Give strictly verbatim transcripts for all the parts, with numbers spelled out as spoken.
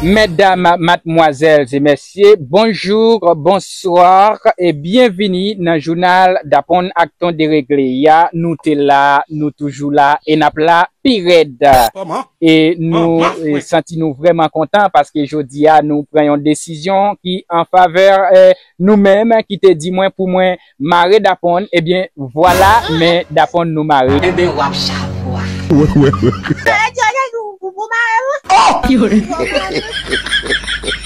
Medam, madmwazèl e mesye, bonjou, bonswa e byenvini nan jounal Dapon ak Ton Deregle a. Nou te la, nou toujou la e n ap la pi rèd. E nou, e, santi nou vrèman kontan paske jodi a nou pran yon desizyon ki an favè, e, nou menm, ki te di mwen pou mwen mare Dapon, ebyen, vwala, men Dapon nou mare. Ebyen, w ap chavwa. Wè, wè, wè. Sa vle di, w te di pou, pou mare, wi.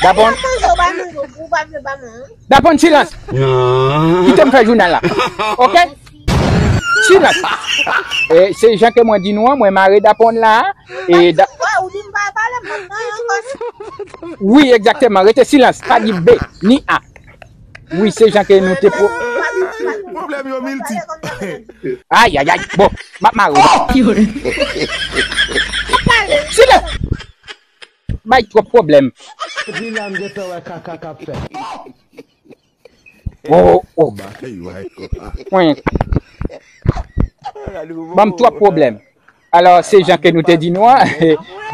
Dapon. Ou pa manje, ou pa manje, ou pa vle ba mwen, wi. Dapon, silans. Kite m fè jounal la. Oke? Silans. E, se jan ke mwen di nou an, mwen mare Dapon la. E da- Wè, ou di m pa pale, m ap nan yon kòs. Wi, egzakteman. Rete silans. Pa di B, ni A. Wi, se jan ke nou te pro- Pwoblèm yo miltip. Ay, ay, ay. Bon, m ap mare w. Silans! Bay twòp pwoblèm. Epi la, m gentan wè kaka k ap fèt. Oh, oh. Kwen. Ban m twòp pwoblèm. Alò, se jan ke nou te di nou an,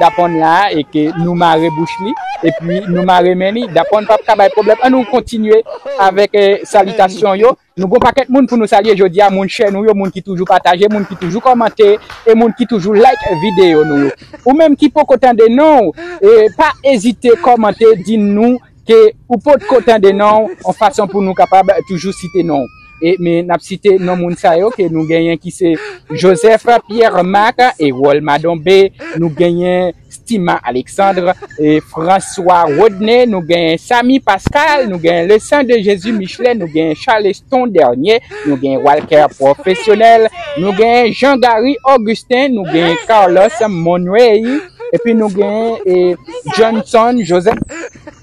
Dapon la, e ke nou mare bouch li, epi nou mare men li. Dapon p ap ka bay pwoblèm. An nou kontinye avèk, eh, salitasyon yo. Nou gon pakèt moun pou nou salye jodi a, moun chè nou yo, moun ki toujou pataje, moun ki toujou kòmante, e moun ki toujou like videyo nou yo. Ou menm ki poko tande non w, e pa ezite kòmante, di nou ke ou potko tande non w, yon fason pou nou kapab toujou site non w. E, men n ap site non moun sa yo ke nou genyen ki se Joseph Pierre Marc, Erol Madombe, nou genyen Stima Alexandre, e, François Rodney, nou genyen Samy Pascal, nou genyen Le Sang de Jésus Michelet, nou genyen Charleston Dernier, nou genyen Walker Professionnel, nou genyen Jean Gary Augustin, nou genyen Carlos Monrey, epi nou genyen, e, Johnson Joseph.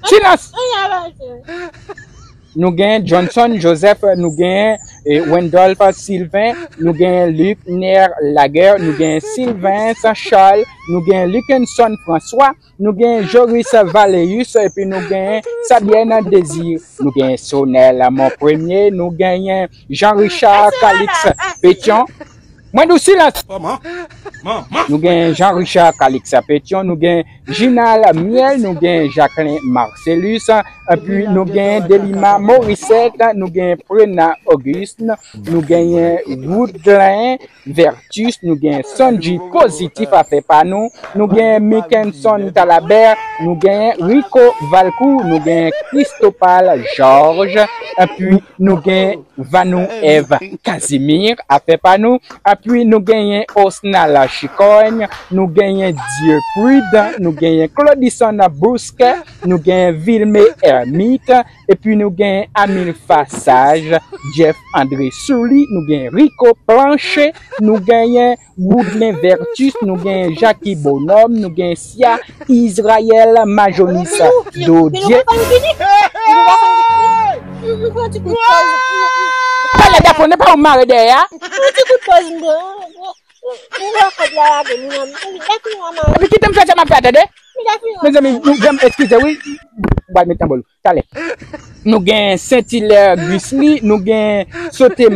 Silans! Nou genyen Johnson Joseph, nou genyen, e, Wendolph Sylvain, nou genyen Luckner Laguerre, nou genyen Sylvain Charles, nou genyen Luckenson François, nou genyen Joris Valeus, epi nou genyen Sabienne Désir, nou genyen Sonel Monpremier, nou genyen Jean Richard Calix Pétion. Mwen di w silans! Nou gen Jean Richard Calix Pétion, nou gen Ginal Miel, nou gen Jacqueline Marcellus, epi nou gen Delima Morissette, nou gen Prena Auguste, nou genyen Woodlin Vertus, nou gen Sonji Positif Afè Pa Nou, nou gen Mickenson Talabert, nou gen Rico Valcourt, nou gen Cristopal Georges, epi nou gen Vanou Èv Casimir, Afè Pa Nou, epi nou genyen Osnal Chicogne, nou genyen Dieu Prudent, nou genyen Claudison Bousquet, nou genyen Vilme Hermite, epi nou genyen Amilfa Sage, Jeff André Souly, nou genyen Rico Planche, nou genyen Woodlin Vertus, nou genyen Jackie Bonhomme, nou genyen Sia Israël Majonis Dodie. Talè Dapon, e pa ou mare dèyè a? Epi kite m fè sa m ap fè a, tande? Mezanmi, nou janm eskize, wi. M pral met nan bòl. Talè. Nou gen Saint-Hilaire Gusly, nou gen Sote-,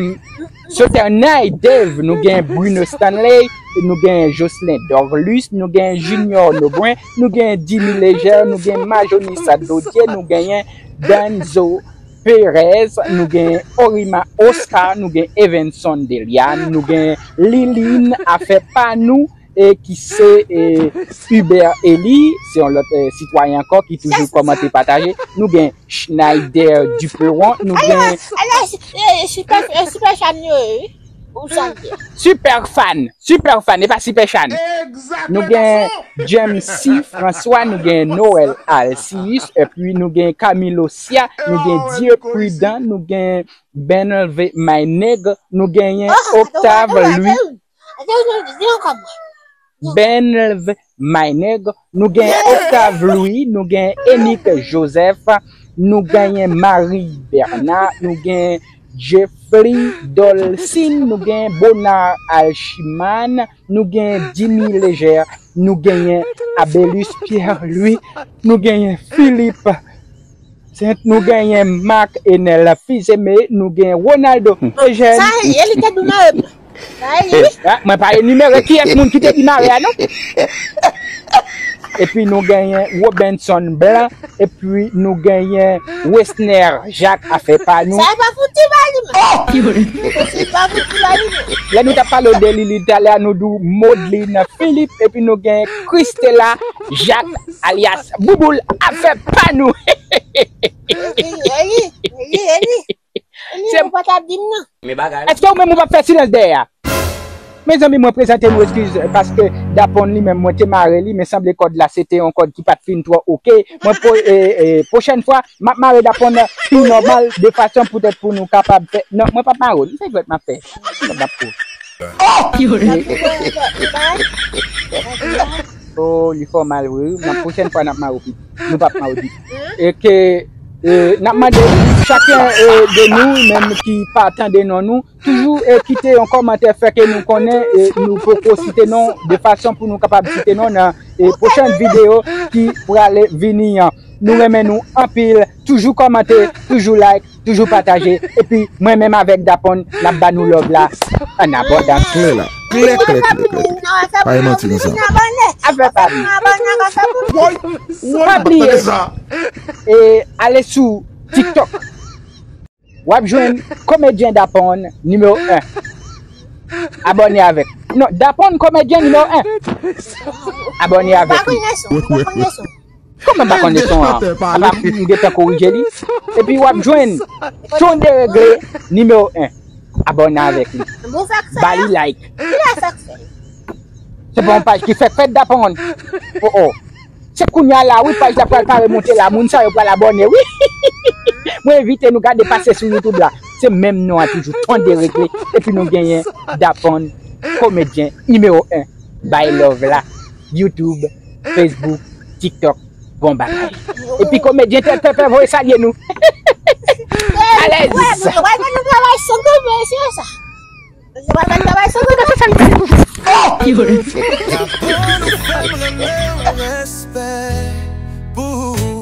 Soternay Dave, nou gen Bruno Stanley, nou gen Jocelyn Dorlus, nou gen Junior Nobren, nou gen Dimy Leger, nou gen Majonisa Dodie, nou genyen Danzo Perez, nou gen Orima Oscar, nou gen Evenson Deliane, nou gen Liline Afè Pa Nou, e ki se, e, Hubert Elie, se yon lòt, e, sitwayen ankò ki toujou kòmante, pataje. Nou gen Schneider Duperon, nou gen Alè, e, sipè, e, sipè fan yo ye, wi. Ou sa di? Sipè fan, sipè fan, e pa sipè chan. Nou gen James C. François, nou gen Noël Alcius, epi nou gen Camilo Sia, nou gen Dieu Prudent, nou gen Benelve Maineg, nou genyen Octave Louis. Benelve Maineg, nou gen Octave Louis, nou gen Enick Joseph, nou genyen Marie Bernard, nou gen Jeffrey Dolcin, nou gen Bonar Alchiman, nou gen Dimy Leger, nou genyen Abelus Pierre Louis, nou genyen Philippe Saint, nou genyen Marc Enel Fils-Aimé, nou genyen Ronaldo Eugène. Sa e li te di w mare. Sa e li. Ah, mwen pa enimere kiyès moun ki te di mare a, non. Epi nou genyen Robenson Blanc. Epi nou genyen Wesner Jacques, afè pa nou. Sa pa fouti ba li menm. Sa pa fouti ba li menm. Lè nou t ap pale de li, li talè a nou di w Modeline Philippe. Epi nou genyen Christella Jacques alyas Bouboul, afè pa nou. Eli, Eli, Eli. Eli, ou pa t ap di m non. Men bagay. Èske ou menm ou p ap fè silans dèyè a? Mezanmi, mwen prezante nou eskiz, paske Dapon li menm, mwen te mare li, men sanble kòd la se te yon kòd ki pa t fin twò oke. Mwen, po, e, e, pwochèn fwa, m ap mare Dapon pi nòmal, de fason poutèt pou nou kapab fè. Non, mwen p ap mare w, li se jwèt m ap fè. Mwen p ap fè. Oh! Oh, li fè w mal vre, wi. Nan pwochèn fwa, n ap mare w pi. Nou p ap mare w pi. E ke, e, n ap mande chaken, e, de nou, menm ki pa tande non nou, toujou, e, kite yon kòmantè, fè ke nou konnen, e, nou poko site non, de fason pou nou kapab site non nan, e, pwochèn videyo ki prale vini an. Nou renmen nou anpil, toujou kòmante, toujou like, toujou pataje. Epi mwen menm avèk Dapon, n ap ba nou love la an abondans. Klè la. Klè, klè, klè, klè, klè. Pa gen manti nan sa. Afè pa m. Woy, woy, pa bliye, e, ale sou TikTok. W ap jwenn komedyen Dapon nimewo en. Abòne avèk. Non, Dapon komedyen nimewo en. Abòne avèk li. Wi, wi, wi. Kòman m pa konnen son an? Apa m gentan korije li? Epi w ap jwenn Ton de Regle nimewo en. Abòne avèk li. Ba li like. Se pa yon paj ki fèk fèt, Dapon. Oh, oh. Se kounye a la, wi, paj la pral pare monte la. Moun sa yo pral abòne, wi. Mwen envite nou gade pase sou YouTube la. Se menm non an toujou, Ton de Regle. Epi nou genyen Dapon, komedyen nimewo en. Bay love la. YouTube, Facebook, TikTok, bon bagay. Epi komedyen Tèt Pèpè voye salye nou. Alèz. Wè, nou travay san kanpe, se sa. Nou pa travay san kanpe. Dapon, ou fè m renmen w, respè pou ou.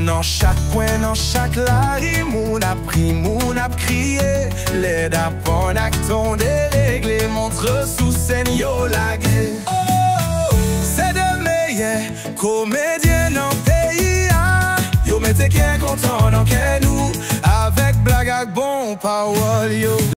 Nan chak kwen, nan chak lari, moun ap ri, moun ap kriye. Lè Dapon ak Ton de Regle montre sou sèn yo lage. Oh, se de meyè komedyen nan peyi a. Yo mete kè kontan nan kè nou avèk blag ak bon pawòl yo.